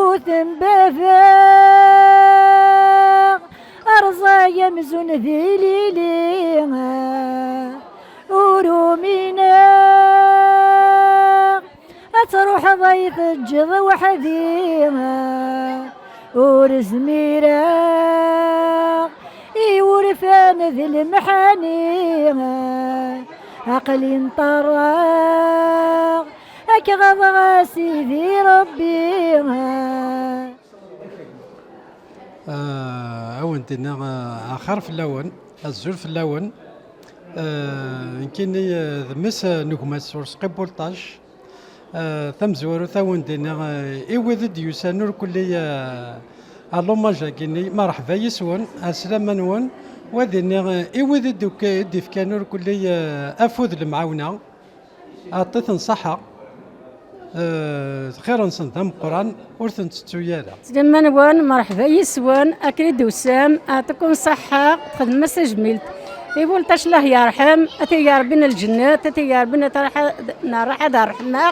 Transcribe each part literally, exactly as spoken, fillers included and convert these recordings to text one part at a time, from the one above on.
Ur tembabeɣ, rẓay amzun d ilili, ur umineɣ ad truḥeḍ ay teǧǧeḍ weḥdi. Ur zmireɣ i wurfan d lemḥani, aql-i nṭerreɣ ad k-ɣaḍeɣ a Sidi Rebbi. Ah, a wen-d-iniɣ, ah, axir fell-awen, azul fell-awen. Ah, nekkini, ah, d mmi-s, ah, n gma-s Urezqi Bulṭac. Ah, tamezwarut a wen-d-iniɣ, ah, i wid i d-yusan urkelli, ah, ɣer lumaj-agi-nni, merḥba yis-wen, ɛeslama-nwen. Wa d-iniɣ, ah, i wid i d-, i d-ifkan urkelli, ah, afud lemɛawna. Ɛṭi-ten ṣṣaḥa. Eh, lxir-nsen d ameqqran, ur ten-tettu ara. Slima-nwen, merḥba yis-wen, akken i d-tusam, ɛṭikum ṣṣaḥa, txedmem-as tajmilt. I Bulṭac, Allah yerḥem, ad t-igi Rebbi n lǧennet, ad t-igi Rebbi n rraḥa d rreḥma.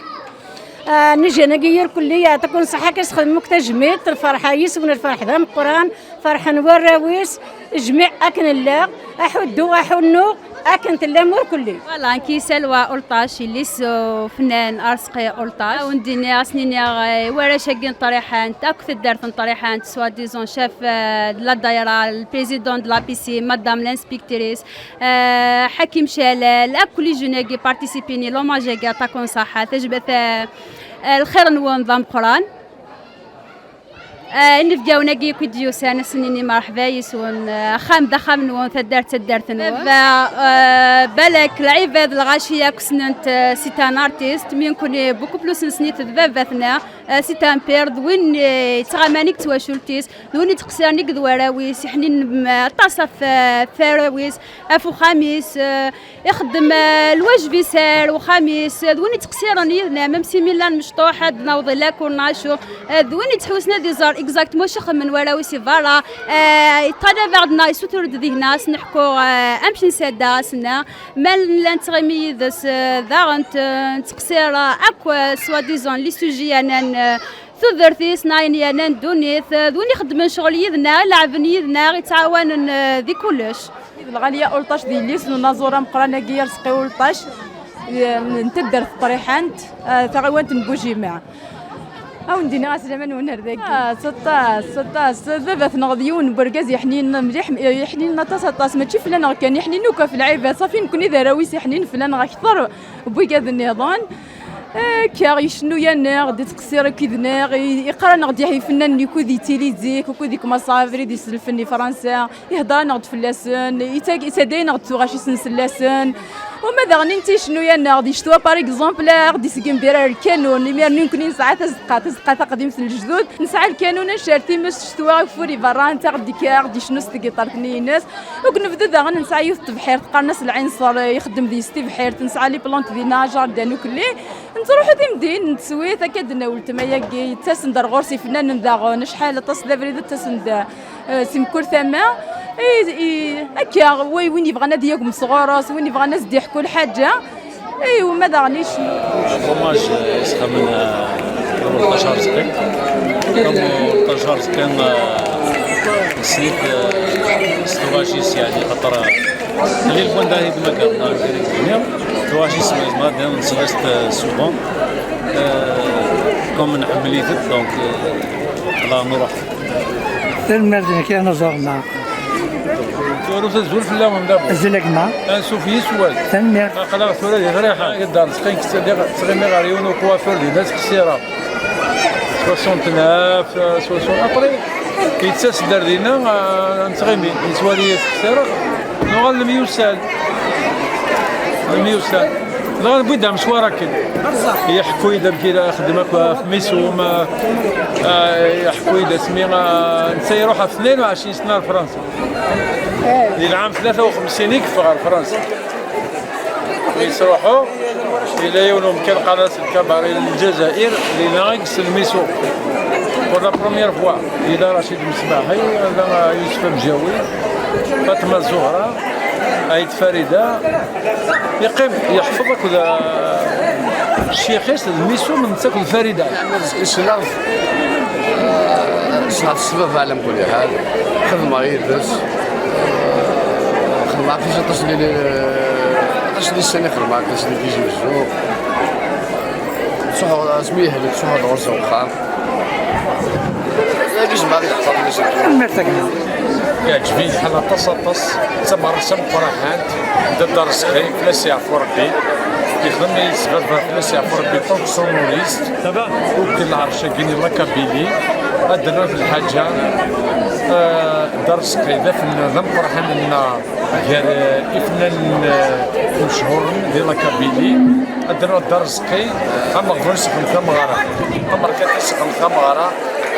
Ah, nnijan-agi irkelli, ɛṭikum ṣṣaḥa, akken txedmem akk tajmilt, lferḥ yis-wen, lferḥ d ameqqran, ferḥen warraw-is, jmiɛ akken llan, aḥuddu aḥunnu, akken tellam urkelli. Voilà, nekki Salwa Ulṭac, yelli-s n ufennan Arezqi Ulṭac. Ad wen-d-iniɣ, ad sen-iniɣ, eh, i warrac-agi n Ṭriḥant, akk taddart n Ṭriḥant, soi-disant chef, eh, de la daïra, le président de l'A P C, madame l'inspectrice, eh, Ḥakim Calal, akk les jeunes-agi participin i l'hommage-agi, ɛṭakum ṣṣaḥa, tajbat, eh, eh, lxir-nwen d ameqqran. Ah, inebgawen-agi akk i d-yusan, ad sen-nini merḥba yis-wen. Ah, axxam d axxam-nwen, taddart d taddart-nwen. Baba, ah, balak lɛibad lɣaci akk ssnen-t, ah, c'est un artiste, mais nekkni beaucoup plus nessen-it d baba-tneɣ, ah, c'est un père, d win, ah, yettɣaman i twacult-is, d win yettqesiren i d warraw-is, iḥninen, ah, aṭas ɣef, ah, warraw-is, ɣef uxxam-is, ah, ixeddem, eh, lwajeb-is ar uxxam-is, d win yettqesiren yid-neɣ, même si mi llan mecṭuḥ, ad d-naweḍ i lakur neɣ acu, eh, d win yettḥewwisen ad iẓer exactement acu xedmen warraw-is i berra, eh, yeṭṭalab-aɣ-d neɣ yessutur-d deg-neɣ ad s-neḥku, eh, amek nsada ass-nni, ma nella nettɣimi yid-s, eh, daɣen t-, nettqesir, eh, akk, eh, soi-disant les sujets yernan, eh, tudert-is neɣ ayen yernan ddunit, eh, d win ixeddmen ccɣel yid-neɣ, ileɛben yid-neɣ, ittɛawanen, eh, di kullec. D Lɣaliya Ulṭac d yelli-s n unaẓur ameqqran-agi Arezqi Ulṭac, eh, n taddart Ṭriḥant, eh, taɣiwant n Bujimaɛ. Ad wen-d-iniɣ aslama-nwen ar dagi. Ah, s aṭas, s aṭas. Baba-tneɣ d yiwen n wergaz yeḥninen mliḥ, yeḥninen aṭas, aṭas. Mačči fell-aneɣ kan, yeḥninen akk ɣef lɛibad. Ṣafi nekkni d arraw-is, yeḥninen fell-aneɣ akteṛ n wigad nniḍen. Akka, icennu-yaneɣ-d, ittqessir akked-neɣ, i-, iqqar-aneɣ-d ifennanen ukud yettili zik, ukud ikmaṣ abrid iselfen i Fransa, ihder-aneɣ-d fell-asen, ittag-, ittadday-aneɣ-d tuɣac-isen sellasen. Uma daɣen netta icennu-yaneɣ-d, icetwa par exemple, aɣ-d-iseggem d irar lkanun, imiren nekkni nesɛa tazeqqa, tazeqqa taqdimt n lejdud, nesɛa lkanun, ad ncert times ccetwa, ageffur iberra, netta aɣ-d-ikker, aɣ-d-icennu s tgiṭart-nni-ines. Ur nebdu daɣen nesɛa yiwet n tebḥirt, qqaren-as Lɛinṣer, ixeddem deg-s tibḥirt, nesɛa les plantes dinna, jardin ukelli. Nettruḥu timdin, nettwit, akka d-tenna weltma-agi, yettasen-d ar ɣur-s ifennanen daɣen, acḥal aṭas d abrid, ttasen-d, eh, si mkul tama. I, i, akka, wi-, win yebɣan ad yagem sɣur-s, win yebɣan ad s-d-yeḥku lḥaǧa, i, wuma daɣen yecnu. Hommage, eh, isxamen, eh, Ulṭac Arezqi. Comme Ulṭac Arezqi, eh, nessen-it, eh, s tuɣac-is, yeɛni, xaṭer, eh, Xlil Bondahid ma garna, tuɣac-is, ma, ma, nessen-as-t, eh, souvent. Eh, comme nḥemmel-it, donc, eh, la, nruḥ. Tanemmirt-nnek, a Naẓur-nneɣ. Turut azul fell-awen, d abu. Azul a gma. Ansuf yis-wen. Tanemmirt. Aql-aɣ tura di Ṭriḥa. Idar ttqin-, ttɣimiɣ ɣer yiwen ukwafur dinna, ttqessireɣ. Soixante-neuf, soixante, après, yettas-d ar dinna, ah, nettɣimi, yettwali ttqessireɣ. Nuɣal nemyussan. Nemyussan. Dɣa newwi-d amecwar akken. Yeḥku-yi-d amek i la xedmeɣ akk ɣef Misum, ah, ah, yeḥku-yi-d asmi, ah, netta iruḥ ɣef tnayen u ɛecrin sna ar Fransa. Di lɛam tlata u xemsin i yeffeɣ ɣer Fransa. Yesruḥu, yella yiwen umkan qqaren-as Lkabari n Lezzayer, dinna i yessen Misum. Pour la première fois, yella Racid Mesbaḥi, yella Yusef Amjawi, Fatma Zuhra, Ayt Farida. Yeqqim, yeḥfeḍ akked, ah, ccix-is d Misum, netta akked Farida. Ssneɣ-t. Ṣṣeḥ s baba ɛla mkul ḥal. Xedmeɣ yid-s. Xedmeɣ fis aṭas n, aṭas n ussan i xedmeɣ aṭas n Tizi Wezzu. Ttruḥuɣ asmi yehbel, ttruḥuɣ ɣur-s uxxam. Yagi zemreɣ ad iḥeqq. Tanemmirt a gma. Yeɛǧeb-iyi lḥal aṭas, aṭas. D tameɣra-s tameqqrant. D Dda Rezqi, fell-as yeɛfu Rebbi. Yexdem-iyi-d s baba, fell-as yeɛfu Rebbi, tant que sonoriste. Ukk lɛerc-agi n la Kabylie. Ad d-nerr d lḥaǧa, eh, Dda Rezqi d afennan d ameqqran-nneɣ gar, eh, ifennanen, eh, mechuren di la Kabylie. Ad d-nerr Dda Rezqi, ameɣbun sexdem tameɣra. Amerkanti sexdem tameɣra,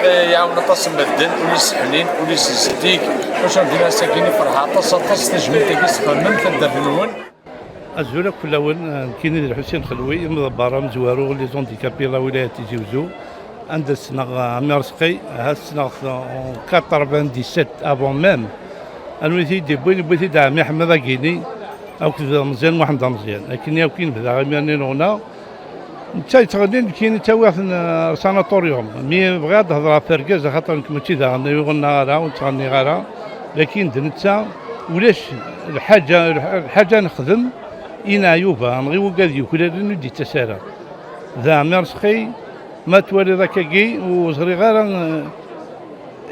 eh, iɛawen aṭas n medden, ul-is ḥnin, ul-is zeddig. Maca din ass-agi i ferḥeɣ aṭas, aṭas, tajmilt-agi sexdmem taddart-nwen. Azul akk fell-awen, nekkini d Lḥusin Xelwi, imḍebber amezwaru n les handicapés la wilaya Tizi Wezzu, anda ssneɣ, eh, Ɛmi Rezqi, ha ssneɣ-t en quatre-vingt-dix-sept avant même. Anwi t-id-iwwin, iwwi-t-id Ɛmi Ḥmed Agini akked Meẓyan Muḥend Ameẓyan. Akken akk i nebda imir-nni neɣna. Netta yettɣenni, nekkini ttawiɣ-ten, eh, ar sanatorium. Mi bɣiɣ ad d-hedreɣ ɣef urgaz, axaṭer nekk mačči d aɣennayu ɣennaɣ ara, ur ttɣenniɣ ara. Lakin d netta, ulac lḥaǧa, lḥaǧa nexdem i Neɛyuba, neɣ i wugad yuklalen ur d-ittas ara. D Ɛmi Rezqi, ma twaliḍ akkagi, ur ẓriɣ ara,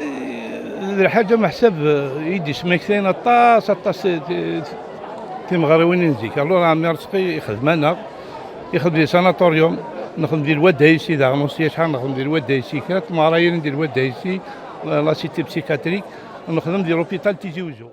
eh, d lḥaǧa meḥsab, eh, i d-ismektayen aṭas, aṭas, eh, ti-, timeɣriwin n zik. Alors, Ɛmi Rezqi ixdem-aneɣ, ixdem di sanatorium, nexdem di Lwad Aysi daɣen, aussi acḥal nexdem di Lwad Aysi, kra n tmeɣra yellan di Lwad Aysi, la, la cité psychiatrique, nexdem di l'hôpital Tizi Wezzu.